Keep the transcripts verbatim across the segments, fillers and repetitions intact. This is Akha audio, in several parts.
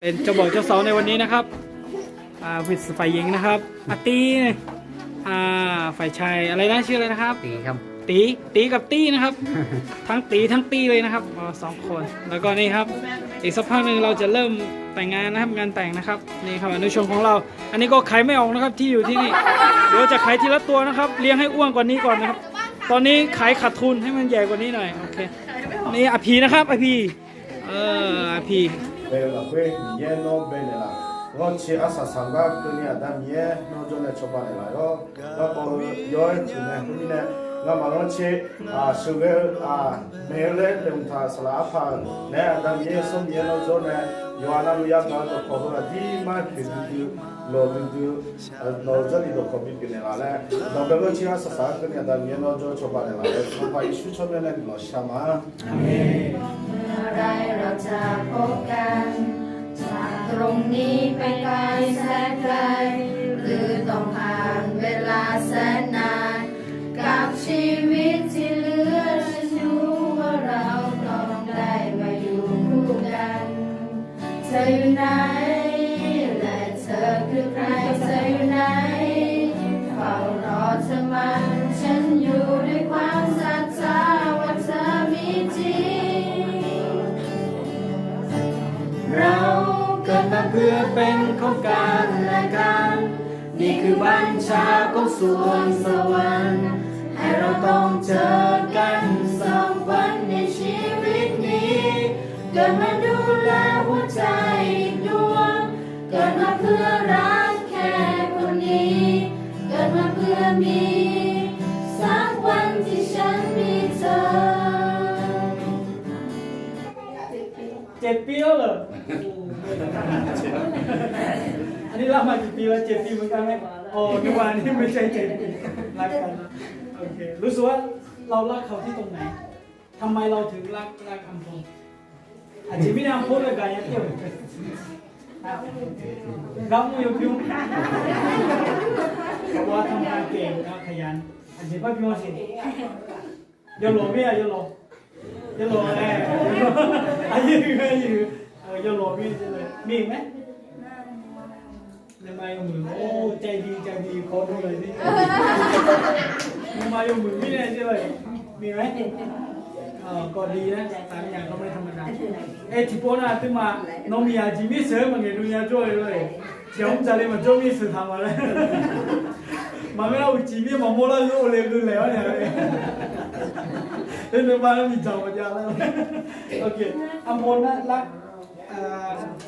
เป็นเจ้าบ่าวเจ้าสาวในวันนี้นะครับ อ่า เป็นฝ่ายหญิงนะครับ อาร์ตี้ อ่า ฝ่ายชายอะไรนะ ชื่ออะไรนะครับ ตีครับ ตี ตีกับตี้นะครับ ทั้งตีทั้งตี้เลยนะครับ อ๋อ สองคน แล้วก็นี่ครับ อีกสักพักหนึ่งเราจะเริ่มแต่งงานนะครับ งานแต่งนะครับ นี่ครับ อนุชนของเรา อันนี้ก็ขายไม่ออกนะครับ ที่อยู่ที่นี่ เดี๋ยวจะขายทีละตัวนะครับ เลี้ยงให้อ้วนกว่านี้ก่อนนะครับ ตอนนี้ขายขาดทุนให้มันใหญ่กว่านี้หน่อย โอเค นี่อาพีนะครับ อาพี เออ อาพี Bae-eu lafkhoer Miqyaer nawr baenaeq laf. Ghanrcae arsaq saq gar keuvni Aqda Miqyaer nawr jawr nae cawba naeqlaf-awr, garkawv-eu yawr-aer teuq nae khoermirnae, ngamaf ghanrcae sheuqghae-eu maeq-eu laer laeqhmq taq saqlaq arpaq-euq naeq-aer Aqda Miqyaer Sanr Miqyaer nawr jawr nae, yawqha navluf yagaq-eu dawqkawq heu aqdirmar pyeuf duidui, lawq duidui-eu nawq-euq Jarlif dawqkawq bipyeuf naeqlaf laer, danqbae ghanrcae arsaq saq gar keuvni Aqda Miqyaer nawr jawr cawba naeqlaf laer, Sanqpaq Yeqsur tsawrmyanr nae guiqlanq shar ma. เมื่อไรเราจะพบกัน จากตรงนี้ไปไกลแสนไกล หรือต้องผ่านเวลาแสนนาน กับชีวิตที่เหลือ ฉันรู้ว่าเราต้องได้มาอยู่คู่กัน เธออยู่ไหน และเธอคือใคร เธออยู่ไหน เฝ้ารอเธอมา ฉันอยู่ด้วยความศรัทธาว่าเธอมีจริง เราเกิดมาเพื่อเป็นของกันและกัน นี่คือบัญชาของสวงสวรรค์ ให้เราต้องเจอกันสักวันในชีวิตนี้ เกิดมาดูแลหัวใจอีกดวง เกิดมาเพื่อรักแค่คนนี้ เกิดมาเพื่อมี สักวันที่ฉันมีเธอ Jeq pi-awr lef. Aqnyir lar ma jeq pi-a, jeq pi meuq gar mae. Awq, nymrma aqnyir meuq gar jeq pi. รักกันนะ โอเค รู้สึกว่าเรารักเขาที่ตรงไหน ทำไมเราถึงรัก รักอำพล Aqjeq mirnae Arpor nae gaqnya tir-eu gar mr yawpyur บอกว่าทำงานเก่งนะ ขยัน Aqjeq par bymr siq. Yawlawq mir-a, yawlawq. Yawlawq-aer, aqyuif, aqyuif. Yawlawq mir-a, mir mae. Nuima yawmuiq, or, ใจดี ใจดี kawv dov-aer ni. Nuima yawmuiq mirnae jeq-aer, mir mae. Kawvdi-aer taf-aer nya kawv mae ธรรมดา. Aer, tiqpov nar aqduimaf nawmaf aqjeq mirsheuq-aer maqngaeq dov nya jawr-eu lor-eq. Tiqghaq mr dzaqle maqjawr mirsheuq taq ma laer. Maqngeur nar uqcif mir maqmawr lar-eu or le geu laeq-awr nya-aer. Aer, nuima nar miqdzaq maqjav lar. โอเค Arpor nar lar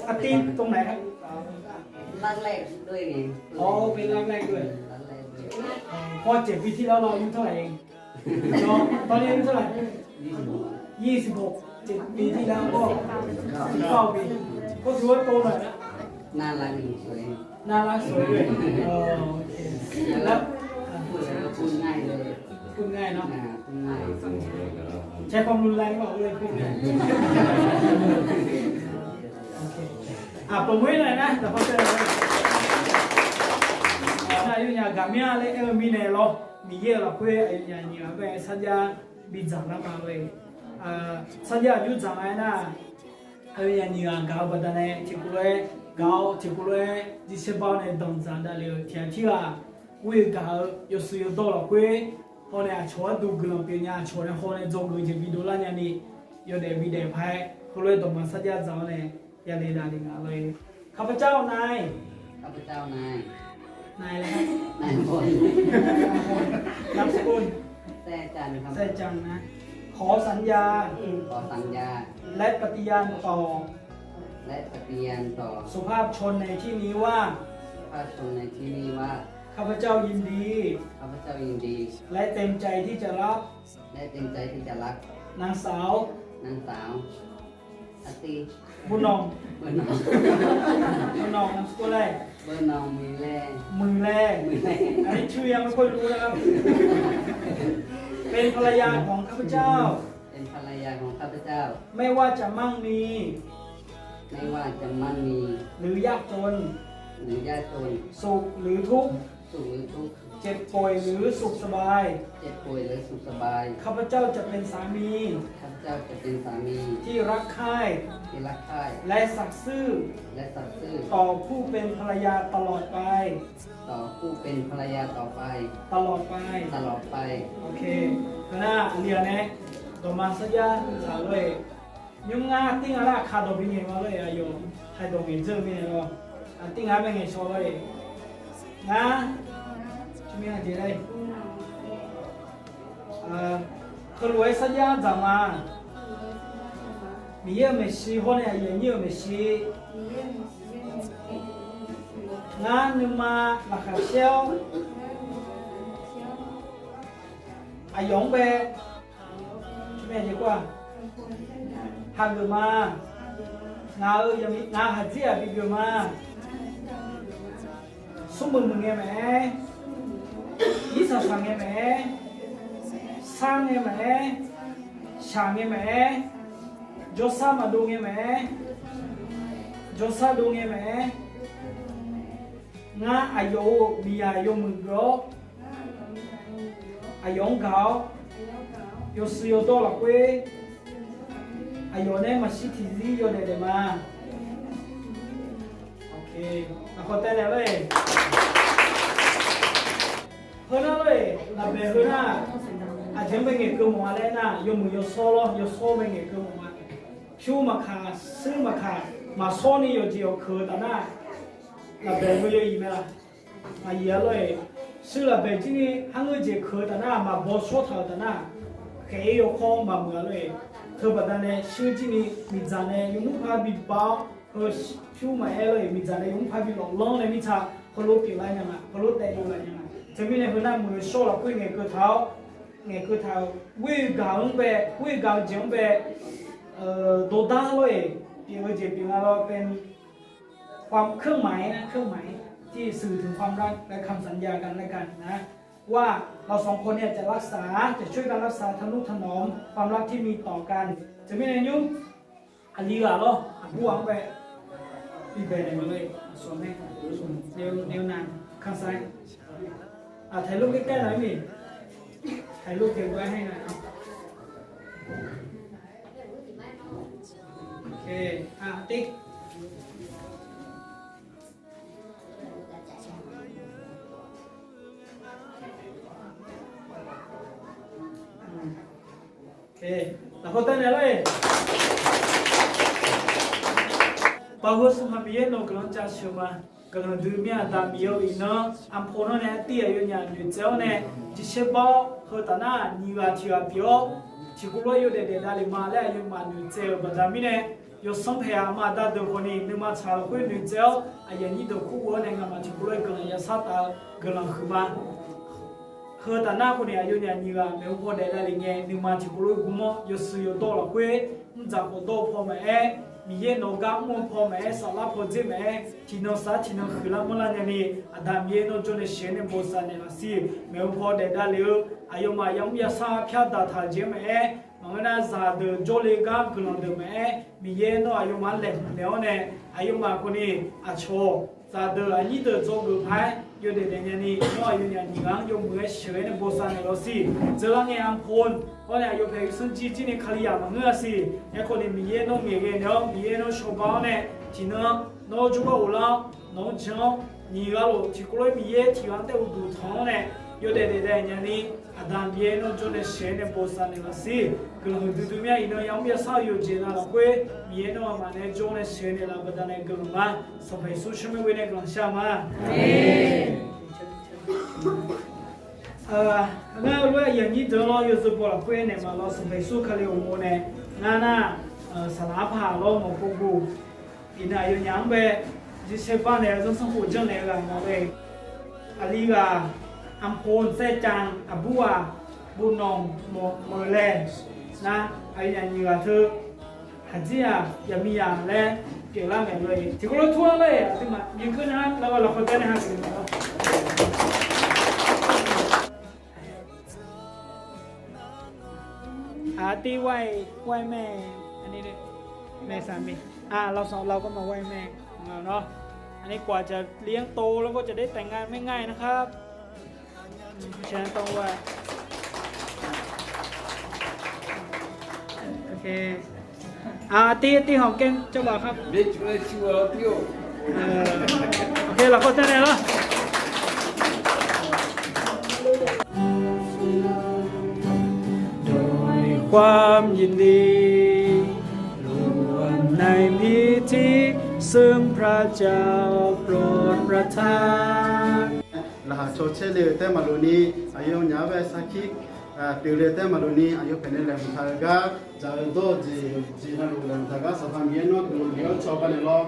อาร์ตี้ ตรงไหนครับ รักแรกด้วยไง อ๋อ เป็นรักแรกด้วย รักแรกด้วย พอเจ็ดปีที่แล้วเราอายุเท่าไหร่เอง ตอนนี้อายุเท่าไหร่ ยี่สิบหก เจ็ดปีที่แล้วก็ สิบเก้าปี ก็ถือว่าโตหน่อยนะ น่ารักอยู่สวย น่ารักสวยด้วย อ๋อ โอเค แล้ว แล้ว พูดอะไรก็พูดง่ายเลย พูดง่ายเนาะ อ่า พูดง่าย ใช้ความรุนแรงเปล่า ก็เลยพูดง่าย โอเค อ่ะ ปรบมือให้หน่อยนะ แต่พอเจอ Nar aqyawfnyaf gaqmyanr laer aer-eu mirnae lawr, Miqyaer-euq lafkhoer aqyawfnyaf nyiq ghaq bae sarjax bidzaq lar ma lor-eq. Sarjax aqjox dzaq nga-aer nar, aqyawfnyaf nyiq ghaq gaq-eu baqdanae tiqkawv lof-aer gaq-awr, tiqkawv lof-aer jirsaer bar-awr nae danqdzaq davlef-euq tiq ghaq tirghaq ghoe-eu gaq-eu yawshuif yawdawr lafkhoer hawr nae aqcawq gharduq guiqlanq pyeuf nya, aqcawq nae haw nae dzawgeuf jeq bidov lar nyani, yawdaef bidaef paq-aer heulof-aer dawqma sarjax dzaq-awr nae yale davlef nga lor-eq. ข้าพเจ้านาย ข้าพเจ้านาย นายอะไรครับ นายพล นามสกุล แซ่จันทร์ครับ แซ่จันทร์นะ ขอสัญญา ขอสัญญา และปฏิญาณต่อ และปฏิญาณต่อ สุภาพชนในที่นี้ว่า สุภาพชนในที่นี้ว่า ข้าพเจ้ายินดี ข้าพเจ้ายินดี และเต็มใจที่จะรับ และเต็มใจที่จะรับ นางสาว นางสาว อาร์ตี้ บุญนอง บุญนอง บุญนอง นามสกุลอะไร บุญนอง มือแร่ มือแร่ มือแร่ อันนี้ชื่อยังไม่ค่อยรู้นะครับ เป็นภรรยาของข้าพเจ้า เป็นภรรยาของข้าพเจ้า ไม่ว่าจะมั่งมี ไม่ว่าจะมั่งมี หรือยากจน หรือยากจน สุขหรือทุกข์ สุขหรือทุกข์ เจ็บป่วยหรือสุขสบาย เจ็บป่วยหรือสุขสบาย ข้าพเจ้าจะเป็นสามี ข้าพเจ้าจะเป็นสามี ที่รักใคร่ ที่รักใคร่ และสัตย์ซื่อ และสัตย์ซื่อ ต่อผู้เป็นภรรยาตลอดไป ต่อผู้เป็นภรรยาต่อไป ตลอดไป ตลอดไป โอเค Heu nar aqli-a nae, dawqma sarjax dzaq lor-eq, nymr ngar tir nga lar aqkar dawq bingaeq ma lor-eq, aqyawf haidawq ngaeq dzeur-eu mirnae lor. Aqtir nga mae ngaeq shaw lor-eq. Ngar, tmr-a jeq laer, heulof-aer sarjax dzaq ma. Miqyaer-euq maeqshi hawr nae aqyuif aqnyir-euq maeqshi, ngar nuima laqkhaq caer-awr, aqyawf-anr bae hageuf ma. Ngaq-euq, ngaq-euq haqdzir-aq bigeuf ma. Smrmuiq muiq ngae maqaer, irsaq saq ngae maqaer, sar ngae maqaer, shaq ngae maqaer, jawrsar maqdov ngae maqaer, jawrsar dov ngae maqaer, ngar aqyawf-euq miqyaq yawmuiq geuf-awr, aqyawf-anr gaq-awr, yawshuif yawdawr lafkhoer aqyawf nae maqshir tiqzir yawdaef daef ma. Lafkhoer taev nae lor-eq. Heu nar lor-eq, lafbaeq heu nar, aqjeq-anr bae ngaeqkeuv mawf-a laer nar, yawmuiq yawshawr lor, yawshawr bae ngaeqkeuv mawf-a. Pyur maqkaq, shuir maqkaq, maqshawr ni yawqjeq yawqkeuq-eu taf nar, lafbaeq heu yaw-iq mae laq? Maqyif-a lor-eq. Shuir lafbaeq jir ni har ngeur jeq keuq-eu taf nar, maqbaw shawr taq-euq taf nar, khaeq-ir yawkawr maqmuiq-a lor-eq. Teubaqda nae shuir jir ni miqdzaq nae yawmr par bi bav-awr, heu pyur maqaer lor-eq, miqdzaq nae yawmr par bi lawflanr nae mirtsa heulof pyeuflar nya nga, heulof daefdov laf nya nga. Teumirnae heu nar muiq-eu shawr lafkhoer ngaeqkeuv taq-awr, ngaeqkeuv taq-euq ghoer-eu gaq-anr bae, ghoer-eu gaq-eu jeq-anr bae, dawqdar lor-eq, pyeuf-eu jeq pyeuf nga lor, ความเคลื่อนไหวนะ เคลื่อนไหว ที่สื่อถึงความรักและคำสัญญากันและกันนะ ว่าเราสองคนเนี่ยจะรักษา จะช่วยกันรักษาทะนุถนอมความรักที่มีต่อกัน Teumirnae nymr, aqli ghaq lor, aqbur ghaq-anr bae, bi bae naeq maqle, aqsur nae, nae nan, ข้างซ้าย ถ่ายรูปใกล้ๆหน่อยพี่ ถ่ายรูปเก็บไว้ให้หน่อย โอเค อ่ะ ติ๊ก Lafkhoer taev naeq lor-eq. Baoq heu Sanqpaq Miqyaer nawq guiqlanq jaceuq ma. Guiqlanq dui mir-aq, Aqda Miqyaer-eu iqnan, Arpov nawr nae artiv aqyawfnyaf noeqtsaev-awr nae, jirsaer bar-awr, heu taf nar nyiq ghaq tiq ghaq pyeuf-awr, tiqkawv lof-aer yawdaef daef davlef ma laer aqyawfmaf noeqtsaev-euq baqda mirnae, yawsanr paeq-aq ma dardeuf khawf ni nuima tsaq lafkhoer noeqtsaev-awr, aqyuif aqnyir deuq kur ghof-awr nae ngamaf tiqkawv lof-aer guiqlanq yasar taf-eu guiqlanq huiqma. Heu taf nar khawf ni aqyawfnyaf nyiq ghaq maeqhu paw daef davlef ngae nuima tiqkawv lof-aer gurmanr yawshuif yawdawr lafkhoer, mrdzaq khawf dawr-eu paw maqaer, Miqyaer nawq gar mr-eu paw maqaer, saflar paw dzer maqaer, tiqnan sar tiqnan huiqlar manrlar nyani, Aqda Miqyaer nawr jawr nae sheuq-aer nae bosav naeqlaf siq. Maeqhu paw daef davlef-eu aqyawfmaf yamr yasar pyar daqtaq-eu jeq-anr maqaer, maqngeur nar zaqdeuq jawrle gar guiqlanq deuq maqaer, Miqyaer nawr aqyawfmaf-anr laeqhmq naeq-awr nae, aqyawfmaf khawf ni aqcawq zaqdeuq aqnyir deuq dzawgeuf paq-aer yawdaef daef nyani, nawr aqyawfnyaf nyiq ghaq-anr yawmuiq-aer sheuq-aer nae bosav naeqlaf siq. Dzeurlar ngae Arpov hawr nae aqyawf paeq yawsanr jir jir ni Kalizaq maqngeur-a siq. Aerkhawf ni Miqyaer nawr ngaeqghae naeq-awr, Miqyaer nawr shawba-awr nae, tiqnan nawr jawrgar ghoflar-awr, nawq-anr jan-awr, nyiq ghaq lof tiqkawv lof-aer Miqyaer tiq ghaq-anr taef uqduq tanq-awr nae, yawdaef daef daef nyani, Aqda Miqyaer nawr jawr nae sheuq-aer nae bosav naeqlaf siq. Guiqlanq huiqdui dui mir-a, iqnan yamr yasar-eu yawqjeq navluf khoer Miqyaer nawr aqmaf nae jawr nae sheuq naeqlaf baqda nae guiqlanq ma. Sanqpaq Yeqsur tsawrmyanr ghoe nae guiqlanq shar ma. Ngar lof-aer aqyuif aqnyir deuq-anr lawr yawzeu baw lafkhoer naeq ma lawr, Sanqpaq Yeqsur Kali uqmov nae ngar nar, saqlaq arpaq lawr mawq pov guq. Iqnan aqyawfnyaf-anr bae jirsaer bar naeq-eu zanrsanrkhof janrnaeq-eu ghaq maqle. Aqli ghaq Arpov Saercan, aqbur ghaq Buvnawq Meuqlaeq nar, aqyawfnyaf nyiq ghaq teu haqdzir-aq yaqmiqzaq laer pyeuflar maeq lor-eq. Tiqkawv lof tur-anr lor-eq, aqduimaf nyiq keuv nae-anr lavgha lafkhoer tae nae hageuf-eu ma lawr. Aqtiv ไหว้ ไหว้แม่ อันนี้ด้วย แม่สามี อ่า เราสอง เราก็มาไหว้แม่ของเราเนาะ อันนี้กว่าจะเลี้ยงโตแล้วก็จะได้แต่งงานไม่ง่ายนะครับ โอเค อ่า ตี้ ตี้หอมแก้มเจ้าบ่าวครับ เออ โอเค เราเข้าใจแล้วเนาะ ด้วยความยินดี รวมในพิธี ซึ่งพระเจ้าโปรดประทาน Laqkhaq caw caer le-eu taef maqlof ni, aqyawfnyaf-anr bae sarkir pyeufle-eu taef maqlof ni, aqyawf paeqnae laeqhmq taq-eu gar, dzaq-eu dawr-eu jeq, jeq navluf laeqhmq taq gar, Sanqpaq Miqyaer nawr dov-eu jeq-anr cawba naeq lawr.